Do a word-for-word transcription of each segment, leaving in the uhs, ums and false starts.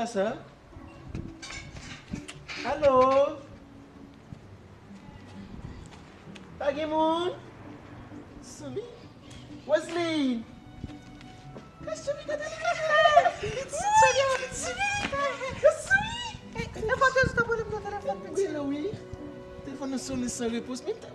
Sa? Alo? Pa gen moun? Samy? Wesley? Kè Samy, gade li, gade li! Samy, Samy! Kè Samy! E, e, e, pa te sou ta pale m nan telefòn, pitit. Wi, wi. Telefòn nan sonnen san repons. Men ta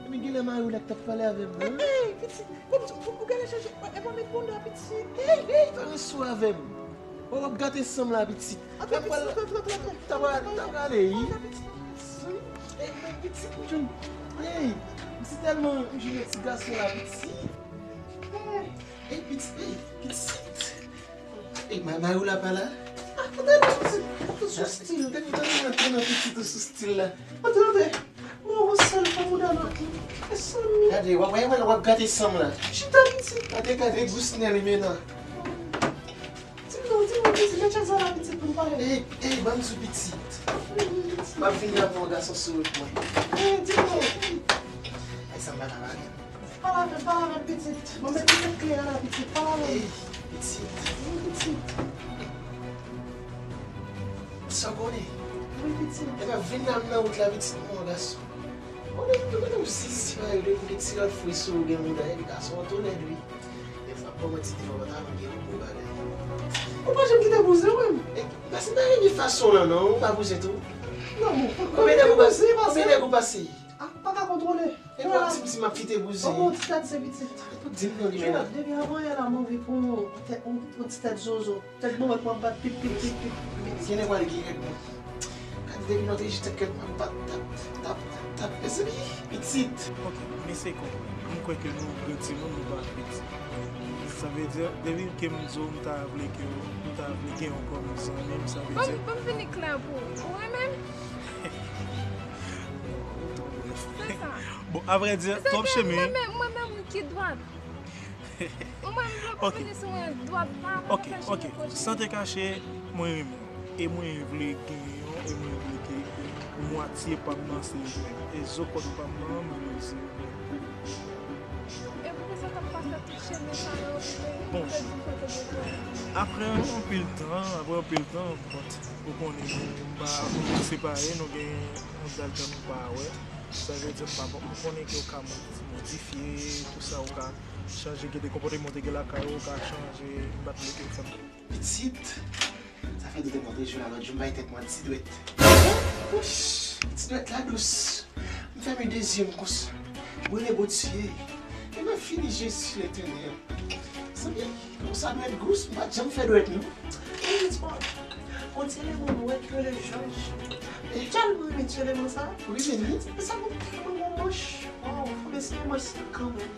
Epi genlè mari w la ki t ap pale avè m nan. Ey, pitit, bon, ou, ou genlè chèche, e pa met bonda, pitit. Ey, ey, pa ret sou avè m. Ou w ap gate san m la, pitit. Antre, pitit, antre, antre, antre. Ta pral, ta pral ale, wi. Antre, pitit, antre, pitit. Ey, men pitit, m jwenn, ey, m si tèlman m jwenn yon ti gason la, pitit. Ey, pitit, ey, pitit. E ma-, mari w la pa la? Ah, tande, tande, tande sou stil. Tande, tande, tande, tande pitit ou sou stil la. Antre, antre. Mwen, ou sèl fanm ou nan lòt li. E Samy. Gade, w ap, w ap, w ap gate san m la. Chita, pitit. Gade, gade, gous nè li, men nan. Di m non, di m non, pitit, met chèz la la, pitit, pou n pale. Ey, ey, ban m sou pitit. M ap vin la pou yon gason sou wout mwen. Ey, di m non. Ay, sa m pa ka pale. Pale avè l, pale avè l, pitit. Mwen met li tèt kle a la, pitit. Pale avè l. Ey, pitit. Wi, pitit. Sa w konnen? Wi, pitit. Epa vin la m nan wout la, pitit, mwen yon gason. Konnen m konnen w sisi, pa yo depi gen ti rad fri sou ou gen mouda, epi gason an tou lèd, wi. Defwa, pa manti, defwa, pa ta gen yon gwo bagay. Ou pa janm kite bouzen, wi. E, paske m pa renmen fason w lan, non, ou pa bouzen tou. Non, bon, konbyen nèg ou pase? Konbyen nèg ou pase? Ah, pa ka kontwole. E w ap di m si m ap kite bouzen. Bon, ti tèt se pitit. Di m non li menm. Depi avan yè la, m anvi pran yon tèt, yon, yon ti tèt zozo. Tèt mwen wè k ap bat pip, pip, pip, pip, pip. Gen nèg pral gen règ mwen. Gade depi nan te jis tèt kèt mwen bat tap, tap, tap, tap. Mezanmi, pitit. Ok, m eseye konprann. M kwè ke nou granmoun, nou pa piti. Sa vle di, depi ke m di w m ta vle ke, m ta vle gen w kòm zanmi m, sa vle di. Ban m, ban m vini klè pou ou. Ou renmen m? Se sa. Bon, avrèdi, twòp chemen. Mwen menm, mwen menm ki dwat. Ou menm vle konvini sou mwen dwat pa. Ok, ok. San te kache, mwen renmen w. E mwen vle gen yon, e mwen vle ke mwatye pa m nan se ou menm. E zo kòd pa m nan, mwen vle se ou menm. E poukisa w t ap pase tout chemen sa yo, e, bon, pou te di kote de vre? Apre anpil tan, apre anpil tan, bon, ou konnen nou, m pa, nou separe, nou gen yon dal tan nou pa wè. Sa vle di m pa, m konnen ke w ka mo-, modifye, tout sa, ou ka chanje, gen de konpòteman w te gen lakay ou, ou ka chanje, m pa t vle ke w fè m. Pitit, sa fè de te mwen te jwe a lòt jou, m bay tèt mwen ti dwèt. Wouch, ti dwèt la dous. M fèmen de zye m konsa. Mwen le bon Dye. E mwen fini Jezi Letènèl. Zanmi, konsa dwèt gous, m pa t janm fè dwèt non. Mwen di, bon, gon ti eleman mwen ki rele Jòj. Tèlman renmen ti eleman sa. Wi, vini. E sa mwen tèlman bon manch. Waw, fò m eseye manch sa kanmenm.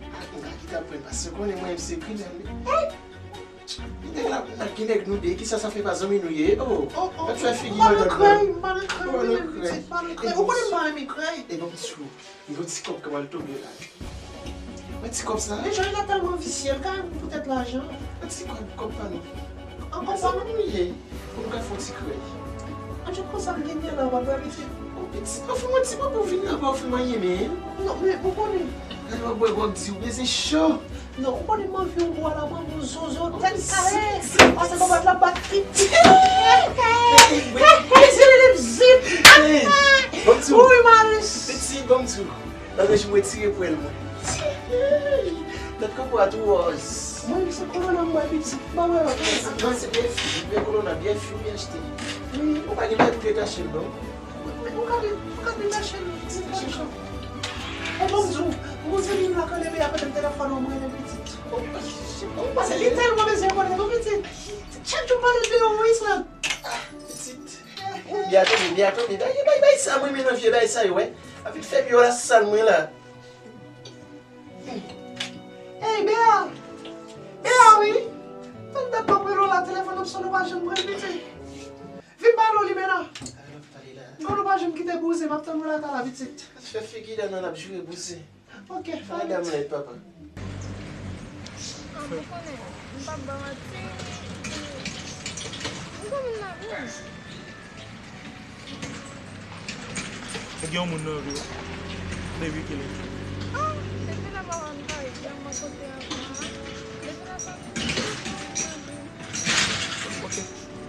Ah, m ka kite aprann paske konnen mwen se kriminèl. Ey! Gen nèg la, gen nèg nou de, kisa sa fè pa zanmi nou ye? Oh, oh, pa fè figi madanm nan. M pa nan krèy, m pa nan krèy, wi, men pitit, m pa nan krèy. Ou konnen m pa renmen krèy. E bon, m di w, yon ti kòb k ap al tonbe la. Yon ti kòb sa. Men Jòj la tèlman visye, l ka renmen poutèt lajan. Yon ti kòb, kòb pa nou. An kòb pa nou? Zanmi nou ye. Pou nou ka fè yon ti krèy. An, jan konsa m genyen la, w ap wè pitit. Oh, pitit, pa fè m yon ti kòb pou vin la, pa fè m anyen, men. Non, men ou konnen. Gade w ap bwè gwòg di w bezwen cho. Non, ou konnen m anvi yon gwo alamanm, yon zozo, tèt kare. Pase konbat la bat piti. Zip, zip. Wi, Maris. Pitit, ban m di w. Lòt jou m retire pwèl mwen. Tèt kanpo a tou wòz. Mwen, se kolona m bwè pitit. Ba mwen lòt. Non, se byè fi, byè kolona, byè fi, byè achte. Wi. Ou pa gen bagay pou detache l, non? Ou ka de-, ou ka detache l, detache l. E bon, m di w, m gon zanmi m la k anleve a pote m telefòn an, mwen renmen pitit. Paske li tèlman bezwen konnen nou pitit. Chak jou m pale l de yon Island. Ah, pitit. Byen tonbe, byen tonbe. Bay, bay, bay sa, mwen renmen nan vye bay sa yo, wè. Anvi fè m yo la sal mwen la. Ey, Bea! Bea, wi! Tann dat m ap rele w la, telefòn ap sonnen, ou pa janm pran l, pitit. Vin pale w, Limena. Alo, pale la. Ou konnen ou pa janm kite bouzen, m ap tann ou lakay la, pitit. Fè figi la, non, n ap joure bouzen. Ok, fè vit. Madanm lèd, papa. Ah, m konnen, m p ap ba w manti. M gon moun nan vre. E gen yon moun nan vi w. Depi kilè? Ah, depi lè m ap ann kay, lè m kote avan an. Depi lè sa. Ok.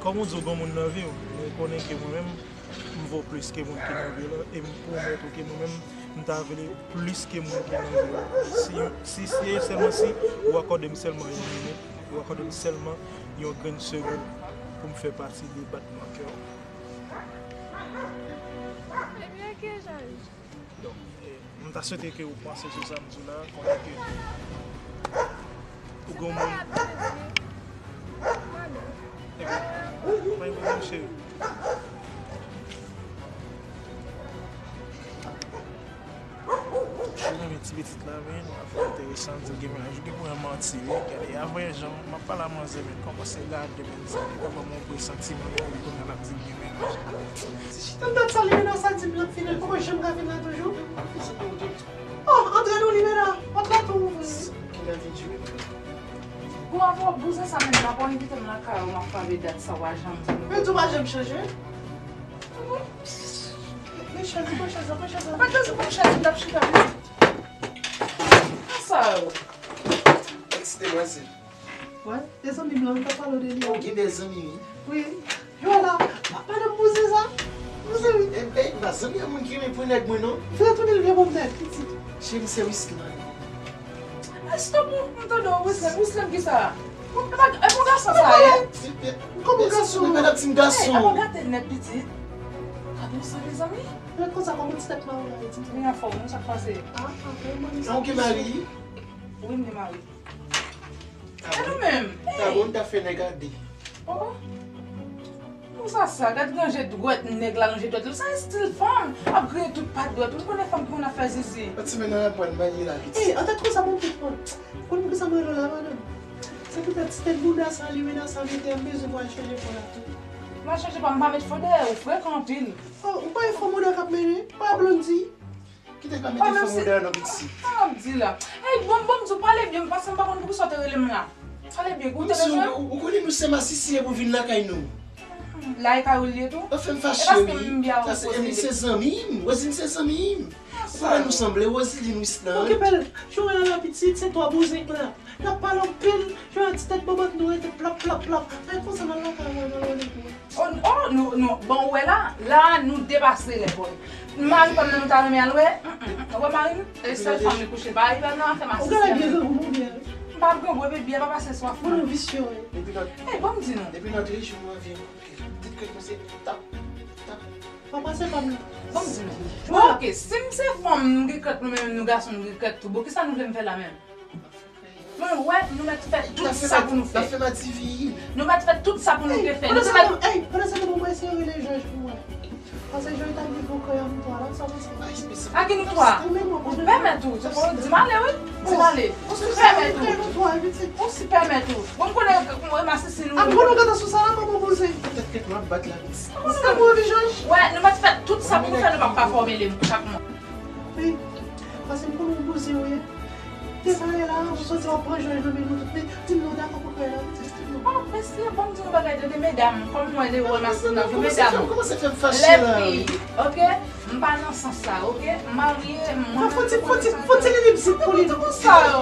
Kòm ou di w gen moun nan vi w, men konnen ke mwen menm, m vo plis ke moun ki nan vi w lan, e m pwomèt ou ke mwen menm, m ta vle plis ke moun ki nan vi w lan. Si, si, si e sèlman si, ou akòde m sèlman yon minit, ou akòde m sèlman yon grenn segonn pou m fè pati de batman kè w. Ebyen, ok, Jaj. Donk, eh, m ta swete ke ou panse sou sa m di w la, konnen ke ou gen moun. Ebyen, pa gen pwoblèm, cheri. Mwen renmen ti pitit la, men nou afè enteresan, di l gen mennaj, ou gen pou wè manti, wi. Gade, avè jan m ap pale a manzè, men kòmanse gade, men sa, li ka ban m yon presantiman, epi kounye a l ap di l gen mennaj. Ti chita m dat sa, li vin nan sa, di m l ap vini, l poko janm ka vin la toujou. Oh, antre non, li vin la, pòt la tou ouvri. Ki lè vin jwe? Bon, avè w bouzen sa menm, la pa envite m lakay ou, m ap pale dat sa, w pa janm di m. Men tou pa janm chanje. Pran chèz, pran chèz la, pran chèz la. Pran chèz, pran chèz, m t ap chita pitit. Sa yo. Eksite mwen se. Wè, e zanmi m lan, m t ap pale w de li. Oh, gen bèl zanmi, wi. Wi. Yo la, pa, pa nan bouzen sa. Bouzen, wi. E, e, pa zanmi a moun ki renmen pran nèg mwen, non. Vin tounen l vye bon nèg, pitit. Cheri, se Wislan. Stop, m, m tande w, Wislan. Wislan ki sa? E pa, e bon gason sa ye? Kòman gason? Mwen pa t ap di m gason. Ey, ap gate nèt pitit. Gade w sa, mezanmi. Lòt konsa, kòman ti tèt mari a ye, di m? Li anfòm, wi, sa k pase? Ah, ah, ah, mwen, sa ou gen mari? Wi, m gen mari. E nou menm? Ta bon, ta fè nèg a de. Oh, oh. Pou sa, sa, gad ranje dwèt nèg la, ranje dwèt li. Sa estil fanm. Ap griyen tout pat dwèt. Ou konnen fanm ki konn ap fè zizi. Yon ti men nan lapwèn, mwen ye la, pitit. Ey, an tèt konsa, bon, tout bon. Konn ki sa mwen rele la, madanm? Se poutèt ti tèt bouda sa, li mena sa, mete an bezwen pou al chanje pa w la tou. M al chanje pa m, m pa met fò dèyè, ou frekan anpil. Oh, ou pa e fò mouda k ap mennen, pa Blondy. Kite l pa mete fò mouda non, pitit. Sa m ap di la? Ey, bon, bon, m di w pale byen, paske m pa konn poukisa w te rele m la. Pale byen, ou te bezwen m? Ou, ou konnen nou se masisi e pou vin lakay nou. Lakay ou l ye tou? Ou fè m fache, wi. E paske m byen poze. Sa se, e se zanmi m. Roseline se zanmi m. Ou konnen nou sanble, Roseline, Wislan. Okipe l. Jan w wè l la, pitit, se twa bouzen k la. N ap pale anpil, jan yon ti tèt bobòt nou rete plap, plap, plap. Ay, konsa nan lakay mwen, nan lè pou mwen. Oh, oh, nou, nou, bon, ou wè la, la, nou depase lèvòl. Mari pa m nan nou ta renmen al wè, mm, mm, mm. Ou wè mari m? E sèl fanm li kouche, pa rive nan afè masisi. Ou genlè byen grangou, ou byen. M pa grangou, epi byen pa pase swaf mwen. Moun visye, wi. Ey, ban m di nou. Depi nan de jou, mwen vin kouke. Pitit krèk mwen se tap, tap. Pa pase pa m nan. Ban m di nou. Bon, oke, si m se fanm, m gen krèk, nou menm, nou gason, nou gen krèk tou. Bon, kisa nou vle m fè la menm? Mwen wè, nou mèt fè tout sa pou nou fè. Nou mèt fè tout sa pou nou te fè. Nou te mèt. Ey, pandan se tan, mwen eseye rele Jòj pou wè. Paske Jòj ta di pou kreye nou twa la, sa panse. A ki nou twa? Ou pèmèt ou. Di m ale, wi. Di m ale. Ou si pèmèt ou. Ou si pèmèt ou. Bon, m konnen mwen masisi nou. Apre nou gade sou sa la, kòman poze. Tèt kèt m ap bat la, pitit. Ou konn sa pou anvi Jòj? Wè, nou mèt fè tout sa pou nou fè, nou p ap pa fòme li chak mwa. Wi, paske m konnen w bouzen wi. Te pale la, ou soti w ap pran Jòj nan men nou tout, men di m non w dakò pou kreye la, pitit, di m non. Oh, mesye, bon, m di yon bagay, tande, medam, kòm mwen, de wè masin nan, medam. Kòmanse fè m fache la. Lèfi, oke? M pa nan sans sa, oke? M marye, mwen. Fò ti, fò ti, fò ti lili pitit pou li, non. Konsa yo.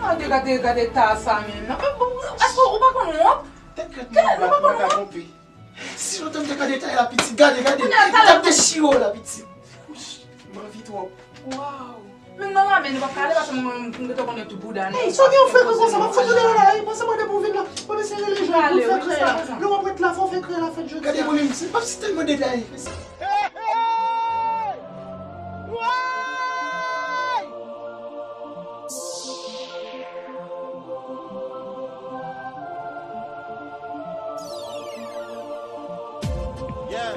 Gade, gade, gade eta sa menm. Bon, èske ou pa konn wont? Tèt kèt mwen, mwen pa konn wont. Si lontan m te ka detay la, pitit, gade, gade. M t ap dechire w la, pitit. Wouch, m anvi twòp. Waw. Menm nan lame, nou p ap ka ale, paske mwen, mwen, m gentan konnen tout bouda nou. Ey, sa w gen yon frekan konsa, m ap fout ou deyò la, ey, panse mande pou w vin la. Mwen mesye rele Jòj pou fè kreye la. Lè w ap ret la, fò w fè kreye la fèt jodi a. Gade mwen menm, se p ap si tèlman detay. Yeah.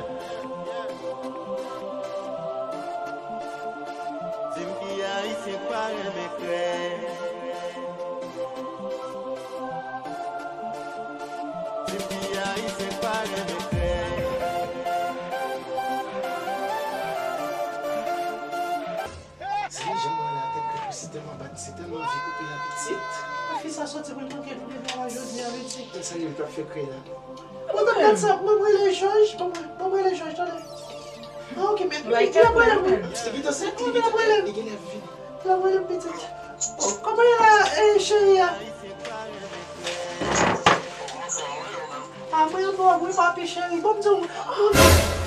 Di m ki ayisyen k pa renmen krèk. Di m ki ayisyen k pa renmen krèk. Se jan mwen la tèt kòk si tèlman bat, se tèlman anvi koupe la pitit. Fi sa soti pou l manke nou devan la jodi a, pitit. Sa li menm t ap fè kreye la. Mwen t ap gad sa, mwen rele Jòj, mwen, mwen rele Jòj, tande. Ah, ok, men, li ap rele m. Li gentan sèt, li gentan, li genlè vini. Li ap rele m, pitit. Oh, kòman ye la, eh, cheri a? Mwen an dwòg wi papi cheri, ban m di w.